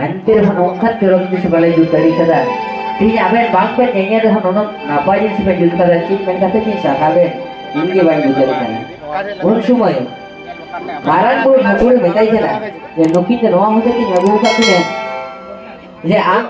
ᱮᱱᱛᱮ ᱨᱮᱦᱚᱸ ᱱᱚᱝᱠᱟᱱ ᱪᱚᱨᱚᱠ ᱡᱤᱱᱤᱥ ᱵᱟᱞᱮ ᱡᱩᱛ ᱫᱟᱲᱮ ᱠᱟᱫᱟ᱾ ᱛᱮᱦᱮᱧ ᱟᱵᱮᱱ ᱵᱟᱝ ᱵᱮᱱ ᱧᱮᱧᱮᱞ ᱨᱮᱦᱚᱸ ᱱᱩᱱᱟᱹᱜ ᱱᱟᱯᱟᱭ ᱡᱤᱱᱤᱥ ᱵᱮᱱ ᱡᱩᱛ ᱠᱟᱫᱟ, ᱪᱮᱫ ᱢᱮᱱ ᱠᱟᱛᱮ ᱪᱮᱫ ᱥᱟᱨᱦᱟᱣ ᱵᱮᱱ? ᱤᱧ ᱜᱮ ᱵᱟᱹᱧ ᱵᱩᱡᱷᱟᱹᱣ ᱫᱟᱲᱮᱭᱟᱜ ᱠᱟᱱᱟ᱾" ᱩᱱ ᱥᱚᱢᱚᱭ ᱢᱟᱨᱟᱝ ᱵᱩᱨᱩ ᱴᱷᱟᱹᱠᱩᱨᱮ ᱢᱮᱛᱟᱭ ᱠᱟᱱᱟ ᱡᱮ, "ᱱᱩᱠᱤᱱ ᱫᱚ ᱱᱚᱣᱟ ᱦᱚᱛᱮ ᱛᱤᱧ ᱟᱹᱜᱩ ᱟᱠᱟᱫ ᱠᱤᱱᱟ ᱡᱮ ᱟᱢ